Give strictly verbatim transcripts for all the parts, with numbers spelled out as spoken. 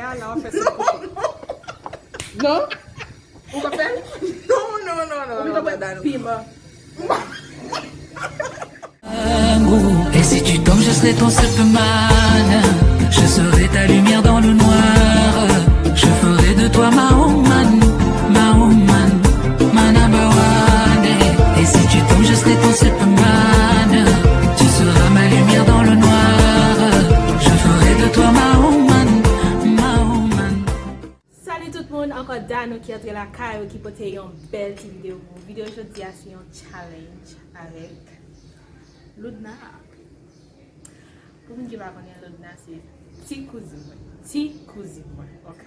La, la, w ap fè sèt kouto. Non? Ou p ap fè l? Non, non, non, non, non, non, Dano. Piman. Et si tu tombes, je serai ton Superman. Je serai ta lumière dans le noir. Je ferai de toi ma woman, ma woman, ma number one. Et si tu tombes, je serai ton Superman. Tu seras ma lumière dans le noir. Je ferai de toi ma woman, ma woman. Salut tout moun, ankò Dano ki antre lakay ou ki pote yon bèl ti videyo pou ou. Videyo jodi a se yon challenge avèk Loudna. Pou moun ki pa konnen, Loudna se ti kouzin mwen. Ti kouzin mwen, ok?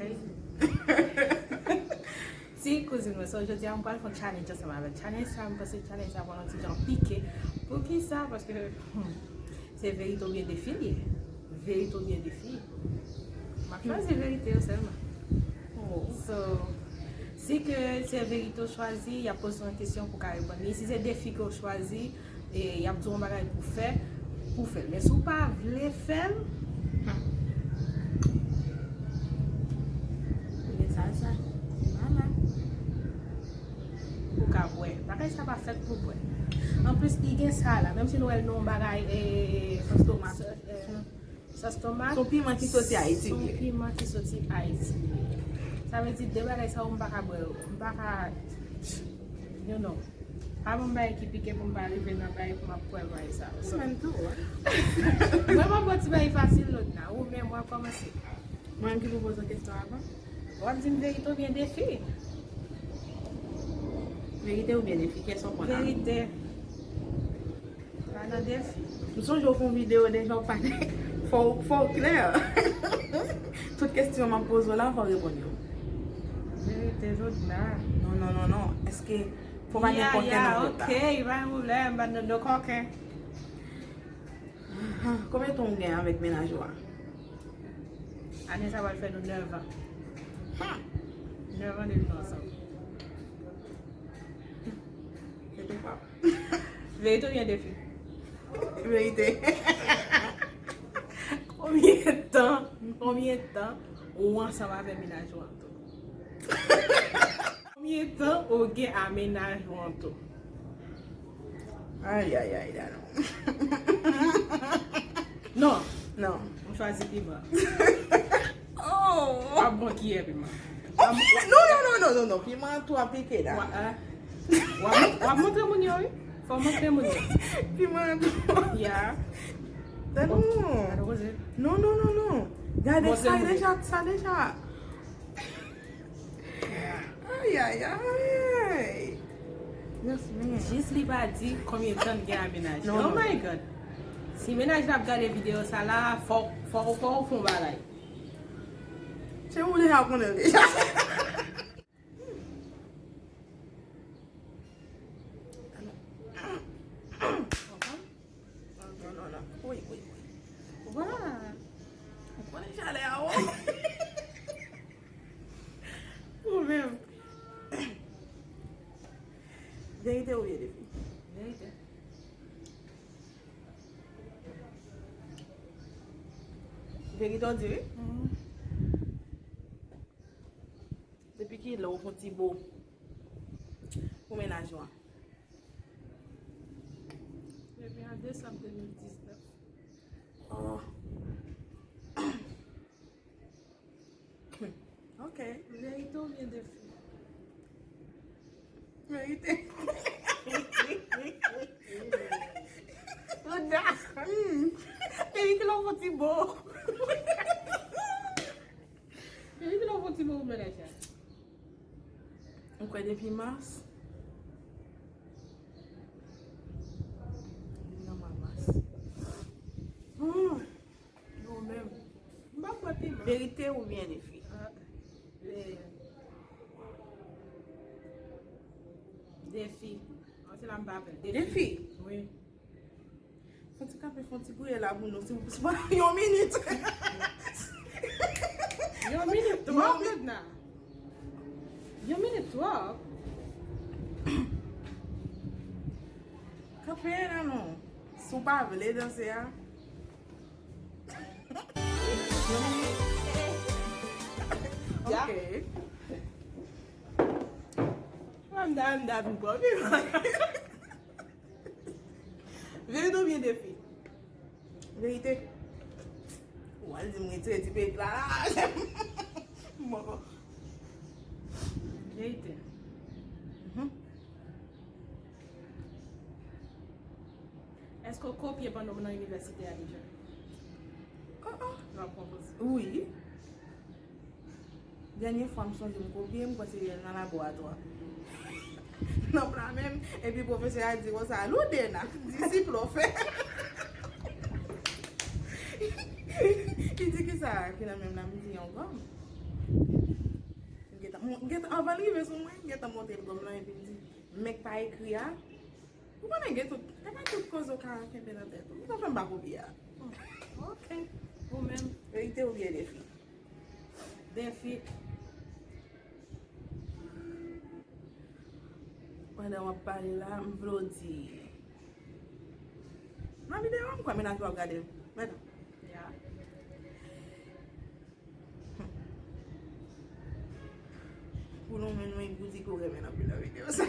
Ti kouzin mwen. So, jodi a, m pral fè yon challenge ansanm avè l. Challenge sa, m panse challenge sa pral yon ti jan pike. Poukisa? Paske, hmm, se verite oubyen defi li ye. Verite oubyen defi. M ap chwazi verite yo sèlman. Oh. So, si ke se verite w chwazi, y ap poze w yon kesyon pou w ka reponn li. Si se defi ke w chwazi, e y ap di w yon bagay pou w fè, pou w fè l. Men si w pa vle fè l, hmm. Li gen sa, sa. Se malad. Ou ka bwè. Bagay sa pa fèt pou bwè. Anplis, li gen sa la. Menm si nou wè l nan yon bagay, e, sòs tomat, e, sòs tomat. Se yon piman ki soti Ayiti, se yon piman ki soti Ayiti. Sa vle di, de bagay sa yo, m pa ka bwè yo. M pa ka, you know. Pa ban m bagay ki pike pou m pa rive nan bagay pou m ap kwè bagay sa yo. So, mwen tou, wi. Mwen, m ap bwè ti bagay fasil, Loudna. Ou menm, w ap kòmanse. Mwen menm ki pou poze kesyon avan? W ap di m verite oubyen defi? Verite oubyen defi? Kiyès w ap pran la? Verite. Pa nan defi. M sonje w fè yon videyo deja, w pa te, fò, fò w klè. Tout kesyon m ap poze w la, fò w reponn yo. Verite, Loudna. Non, non, non, non. Èske fò pa gen kòken nan vòt la? Ya, ya, ok, pa gen pwoblèm, pa nan de kòken. Ahan, konbyen tan w gen avèk mennaj ou a? Ane sa pral fè nou nèf an. Hmm. Nèf an depi nou ansanm. Se te pap. Verite oubyen defi? Verite. Konbyen tan, konbyen tan ou ansanm avè mennaj ou an tou? Konbyen tan ou gen a mennaj ou an tou? Ay, ay, ay, Dano. Non. Non. M chwazi piman. Oh. W ap bon kiyè piman. Oh, non, non, non, non, non, non. Piman an twò pike la. W a, a. W ap, w ap montre moun yo, wi. Fò w montre moun yo. Piman an twò. Ya. Dano. Bon, Dano koze. Non, non, non, non. Gade sa deja, sa deja. Ay, ay, ay. Yes, man. Jis li pa di konbyen tan l gen a mennaj. Non, oh non. My God. Si mennaj la ap gade videyo sa la, fò, fò, fò w fè yon bagay. Se ou deja konnen deja. Non, non, non. Wi, wi, wi. Wa! Ou konnen chalè a, o. Ou menm. Verite oubyen defi? Verite. Verite w di wi? Mhm. Depi kilè w fè yon ti bo pou mennaj ou an? Depi an desanm de mil diznèf. Oh. Ok. Verite oubyen defi? Verite. Ouda. Hmm. Depi kilè w fè yon ti bo? Depi kilè w fè yon ti bo pou mennaj la? Ou kwè depi mas? Nan mwa mas. Hmm. Nou menm. M pa kwè piman. Verite oubyen defi? Ah, eh, defi. An, se la m pa pè. Defi. Defi? Wi. Santi kanpe fè yon ti priyè la pou nou, si w, si w pa, yon minit. Yon minit twòp, Loudna. Yon minit twòp. Kanpe la non. Si w pa vle danse a. Yon minit. Manda, manda vin pran piman. Verite oubyen defi? Verite. Ou al di m retire ti peyi la. Bon. Verite. Mhm. Èske w kopye pandan w nan inivèsite a deja? Oh, oh. Lè w ap konpoze. Wi. Dènye fwa m sonje m kopye, m kwè se nan laboratwa. Nan pla menm, epi pwofesè a di konsa, Ludena, disip ou fè. Li di, kisa ki nan men m nan? M di, yon gòm. M gentan, m gentan, anvan l rive sou mwen, m gentan montre l gòm lan, epi m di, men k pa ekri a. Ou konnen gen tout, e pa tout koze w ka kenbe nan tèt ou. Ou konprann m pa kopye a. Ok. Ou menm? Verite oubyen defi? Defi. Pandan w ap pale la, m vle w di. Nan videyo, m kwè mennaj ou ap gade. Mèt. Ya. Ou lonmen non epi w di ke w renmen l anpil nan videyo sa.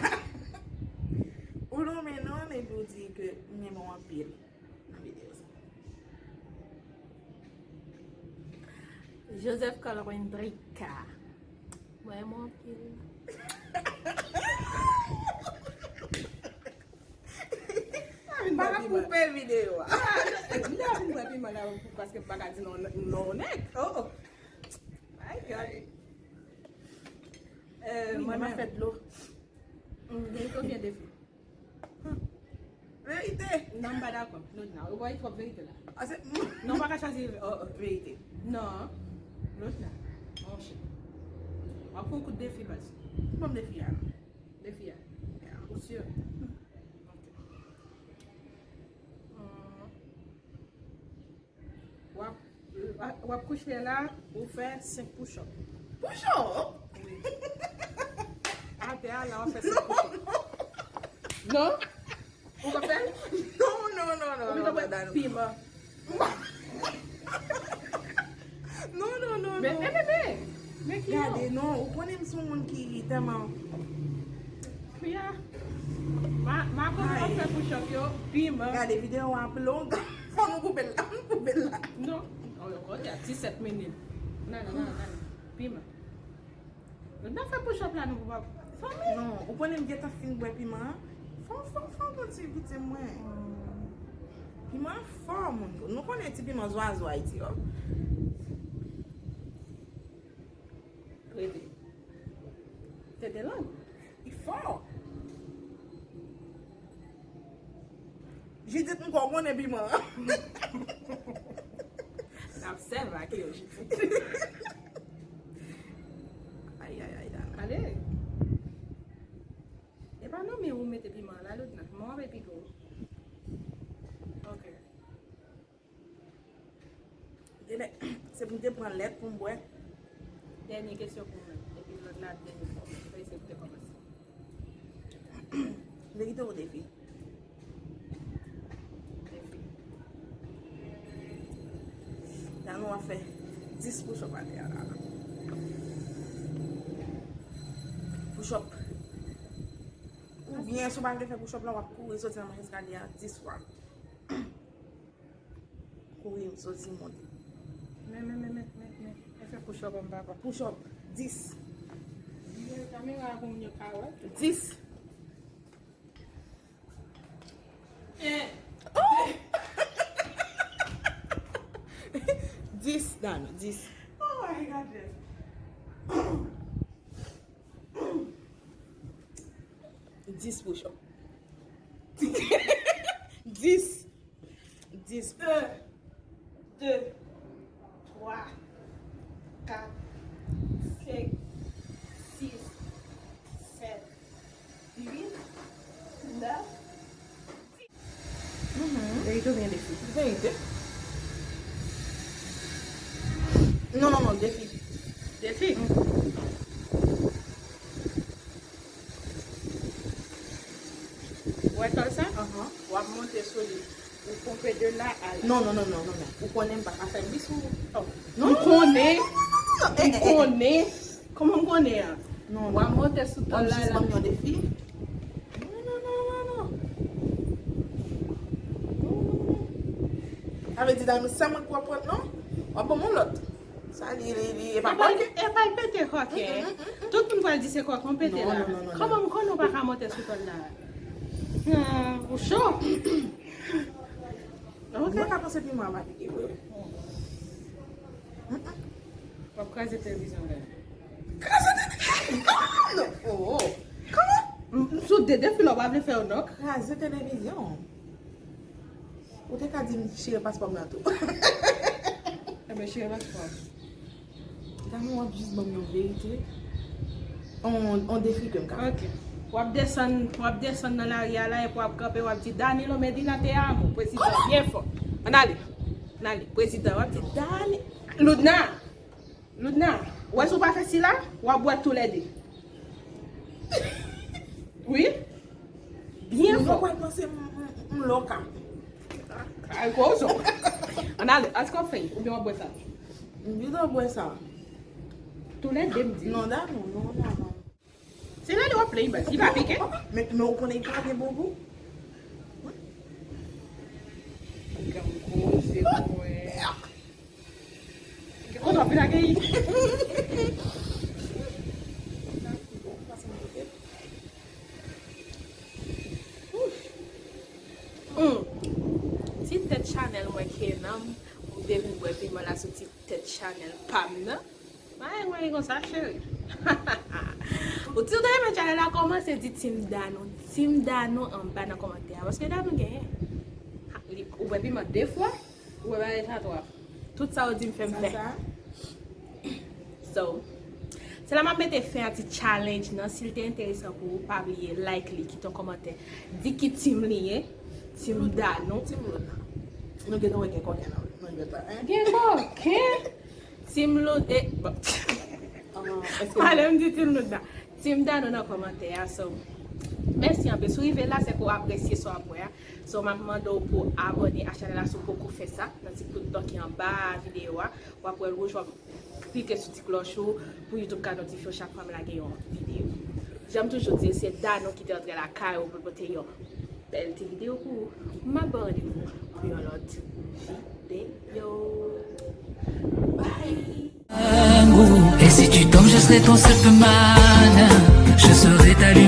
Ou lonmen non epi w di ke m renmen w anpil nan videyo sa. Joseph Calabendrica. Mwen renmen w anpil. Pa koupe videyo a. M ta vin pran piman la paske m pa ka di non, non nèt. Oh, oh. My God. Euh, mwen, mwen fè dlo. Verite oubyen defi? Verite. Non, m pa dakò. Lotna, ou bay twòp verite la. Ah, se... Non, ou pa ka chwazi, oh, oh, verite. Non. Lotna. Monchè. W ap pran kout defi, baz. Ban m defi a. Defi a. Yeah. Ou si? Ok. Hmm. W ap, w ap kouche la, ou fè senk push-up. Push-up? Wi. Atè a la, w ap fè senk push-up. Non? Ou p ap fè l? Non, non, non, non, non, non, non. Piman. Non, non, non, non. Men, men, men, men. Men ki... Gade, non, ou konnen m se yon moun ki tèlman... Priya, ma, ma konnen w ap fè push-up yo, piman. Gade, videyo a ap long. Fò nou koupe l la, nou koupe l la. Non. Oh, yo konnen a disèt minit. Nan, nan, nan, nan. Piman. Nou nan fè push-up la, nou pa... Fanmi. Non, ou konnen m gentan fin bwè piman an. Fò, fò, fò, bon ti goute mwen. Piman an fò, moun. Nou konnen ti piman zwazo Ayiti yo. Rete. Tete lang. Li fò. Jidit, m kwè w konnen piman an. N ap sèv ak yo, Jidit. Ay, ay, ay, Dana. Ale. E pa nan men ou mete piman an la, Lotna. Mwen w ap pike w. Ok. Genlè, se pou m te pran lèt pou m bwè. Dènye kesyon pou mwen. Epi lòt la, dènye fwa. Fè se pou te kòmanse. Verite ou defi? Defi. La, nou ap fè dis push-up atè a la. Push-up. Oubyen, si w pa vle fè push-up la, w ap kouri soti nan mach eskalye a dis fwa. Kouri, soti, monte. Men, men, men, men, men, men. E fè push-up an papa. Push-up, dis. Vire kamera pou moun yo ka wè. Dis. Eh. Oh! Dis, Dana, dis. Oh my God. Dis push-up. Dis. Dis. Un, deux, trois, quatre, cinq, six, sept, huit, neuf, dix. Mhm. Verite oubyen defi? Verite. Non, non, non, defi. Defi? Mhm. Ou wè tòl sa? Ahan. W ap monte sou li. Ou ponpe de la a la. Non, non, non, non, non, non. Ou konnen m pa ka fè bis ou. Oh. Non, non, non, non, non, non, non. Eh, eh, eh, eh. M konnen. M konnen. Kòman m konnen an? Non, W ap monte sou tòl la. Jis ban m yon defi. Non, non, non, non, non. Non, non, non. Sa vle di Danou, se mwen k w ap pran, non? W ap ban m yon lòt. Sa li, li, li, e pa Epa, kòk. Epa l pete kòk, eh. Tout moun pral di se kòk mwen pete la. Kòman m konnen w pa ka monte sou tòl la? Hmm, ou cho. Ok. Mwen ka panse piman ap pike vre. W ap kraze televizyon la. Kraze televizyon. Oh, oh. Kòman? M sou de defi la, w pa vle fè yo nòk. Kraze televizyon. Ou te ka di m chire paspò m nan tou. Ebyen, chire paspò. Danou, w ap jis ban m yon verite. On, on defi ke m ka fè. Ok. W ap desann, w ap desann nan lari a la epi w ap kanpe, w ap di Danilo Medina te amo, prezidan, byen fò. Ann ale. Ann ale. Prezidan, w ap di Dani. Loudna. Loudna. Ou wè si w pa fè sila, w ap bwè toulède. Wi. Byen Moun fò. Yo pral panse m, m, m loka. Ay, gwo zo. Ann ale. Èske w ap fè l? Oubyen w ap bwè sa? M pito bwè sa. Toulède, m di. Non, Danou, non, non, non. Se la li w ap play, baz. Li pa pike. Men, men ou konnen li pa gen bon gou. Granm koze mwen. Kontan vin akeyi. Hmm. Ti tèt chanèl mwen ke nan m, m te vin bwè piman la sou ti tèt chanèl pa m nan. Mwen mwen konsa, cheri. Ou ti w ta renmen chanèl la kòmanse di Team Danou, Team Danou anba nan kòmantè a. Paske Danou genyen. Ha, li- Ou bwè piman de fwa, ou bwè bagay sa twa. Tout sa ou di m fè m fè. Sa, sa. So, se la m ap mete fen a ti challenge nan. Si l te enteresan pou ou, pa bliye like li, kite yon kòmantè. Di ki team li ye. Team Danou. Team Loudna. Nou gentan wè gen kòken nan, nan jwèt la, hein? Gen kòken. Team Loud. E, bon. Ah, èske Pale m di Team Loudna. Team Danou nan kòmantè a. So, mèsi anpil. Si w rive la, se ke w apresye sa w ap wè a. So, m ap mande w pou w abòne a chanèl la si w poko fè sa. Nan ti bout ki anba videyo a. W ap wè l wouj, w ap klike sou ti klòch ou pou YouTube ka notifye w chak fwa m lage yon videyo. Jan m toujou di, se Danou ki te antre lakay ou pou l pote yon bèl ti videyo pou ou. M ap ba w randevou pou yon lòt videyo. Bye! Et si tu tombes, je serai ton Superman. Je serai ta lumière.